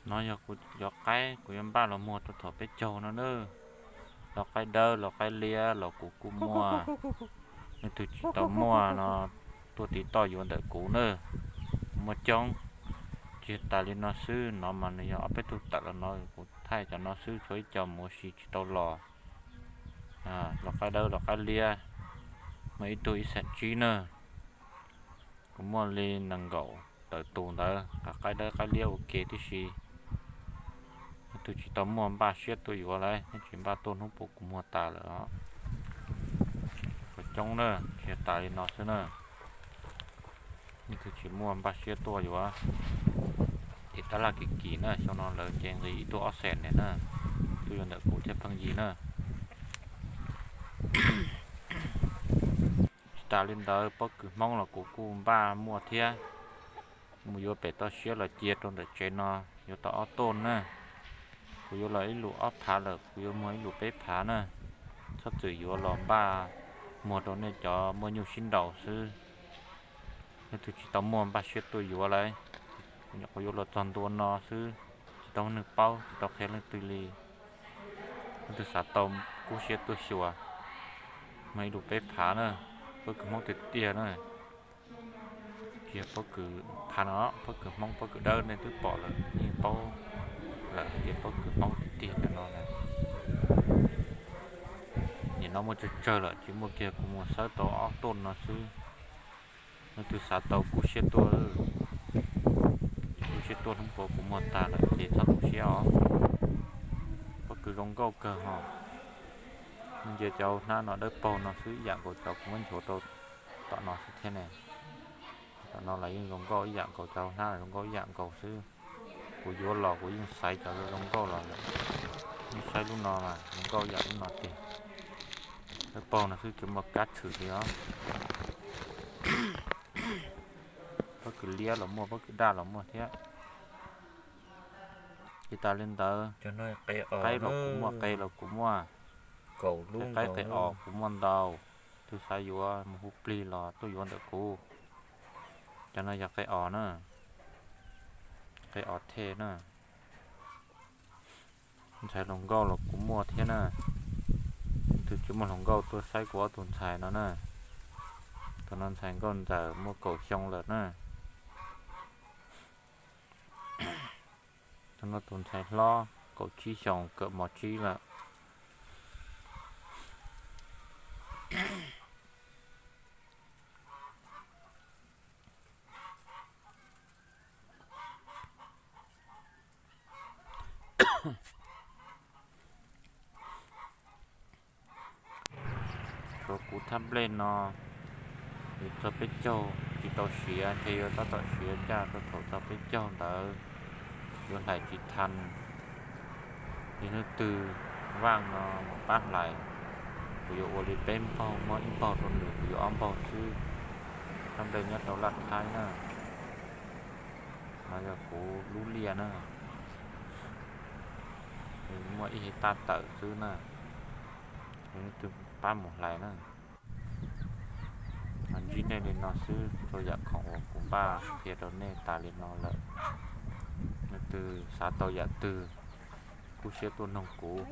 No yog kuv cov qaib kuv yuav npaj los muag rau thaum peb caug no na. Los qaib dawb los qaib liab los kuv kuj muaj. Leej twg tsis tau muaj no tuaj tiv toj yuav ntawm kuv na. Muaj coob, tsis tas li no xwb, no mas nws yog ob peb tug tawm los no, kuv thaij cov no xwb, tshuav ib co mus ua si tsis tau los. Los qaib dawb los qaib liab, muaj ib tug ib xeem tsib na. Kuv muaj li nees nkaum tawm tus ntawd, qaib dawb qaib liab ua ke tib si. Leej twg tsis tau muaj npaj siab tuaj yuav lauj, nej tsis npaj tuaj hnub puas kuv muag tas lawm os. Coob na, tsis tas li no xwb na. Leej twg tsis muaj npaj siab tuaj yuav. Ces tab laj kim kim na, xyoo no lawv nce nqi ib tuj ob xees ne na, tuaj yuav ntawm kuv thiab pheej yig na. Tsis tas li ntawd, pob kws Hmoob los kuv kuj npaj muaj thiab. Mus yuav pem toj siab los cia rau ntawm tsev no, yuav tau ob tuj na. Kuv yuav los ib lus ob phav lawm, kuv yuav muag ib lus peb phav na. Txhob txwm yuav los npaj muag rau nej cov muaj nyuj sib nraus xwb. Leej twg tsis tau muaj npaj siab tuaj yuav lauj. Kuv nyuam qhuav yuav los txog ntua no xwb, tsis tau neeg paub, tsis tau qhia leej twg li. Leej twg xav tau kub siab tuaj xyuas, muag ib lus peb phav na, pob kws Hmoob tiag tiag na. Tsis yog pob kws phav no, pob kws Hmoob pob kws dawb nej twb pom lawm, yeej paub lawm hais tias pob kws Hmoob tiag tiag cov no na. Nim no muaj tsawg tsawg lawm, tsis muaj kiag, kuv mus xawb tau ob tuj no xwb. Leej twg xav tau kub siab tuaj, kub siab tuaj, hnub puas kuv muag tas lawm ces txhob tu siab os. Pob kws zoo nkauj kawg hos. Ntsia cov hauv hnab no dawb paug no xwb, ib yam nkaus cov kuv muab nchuav rau tom no xwb thiab ne. Tom no los yeej zoo nkauj ib yam nkaus, cov hauv hnab zoo nkauj ib yam nkaus xwb. Kuv yuav los kuv yeej xaiv cov zoo nkauj los lawm. Nej saib lub no mas zoo nkauj ib yam lub no tiag. Dawb paug no xwb tsis muaj kab tshwm li os. Pob kws liab los muaj, pob kws daj los muaj thiab. Tsis tas li ntawd, qaib los kuv muaj, qe los kuv muaj. Qaib qe os kuv muaj ntau. Twg xav yuav mus hu plig los tuaj yuav ntawm kuv. Cov no yog qe os na, qe os thej na. Ntxhais hluas nkauj los kuv muaj thiab na. Twg tsis muaj hluas nkauj tuaj saib kuv ob tug ntxhais no na. Tus no ntxhais nkauj ntxawm muaj kaum xyoo lawm na. Tus no tus ntxhais hlob kaum tsib xyoos, kawm mos tsib lawm. Tshuav kuv thaj nplej no, yuav txog peb caug tsis tau siav, ntshe yuav tab tom siav caj rau thaum txog peb caug ntawd, yuav hlais tsis tau. Yog hnub twg vaj no mus pab hlais, kuv yuav ua li peb npaug, muab ib npaug rau nws, kuv yuav ob npaug xwb. Thaj nplej nyob rau Laj Thaib na, no yog kuv lub liaj na. Muaj ib hais taj tawm xwb na, yog hnub twg pab mus hlais na. Ntsib nej li no xwb, txhua yam khoom uas kuv npaj qhia rau nej tas li no lawm. Hnub twg xav tau yam twg, kub siab tuaj noog kuv.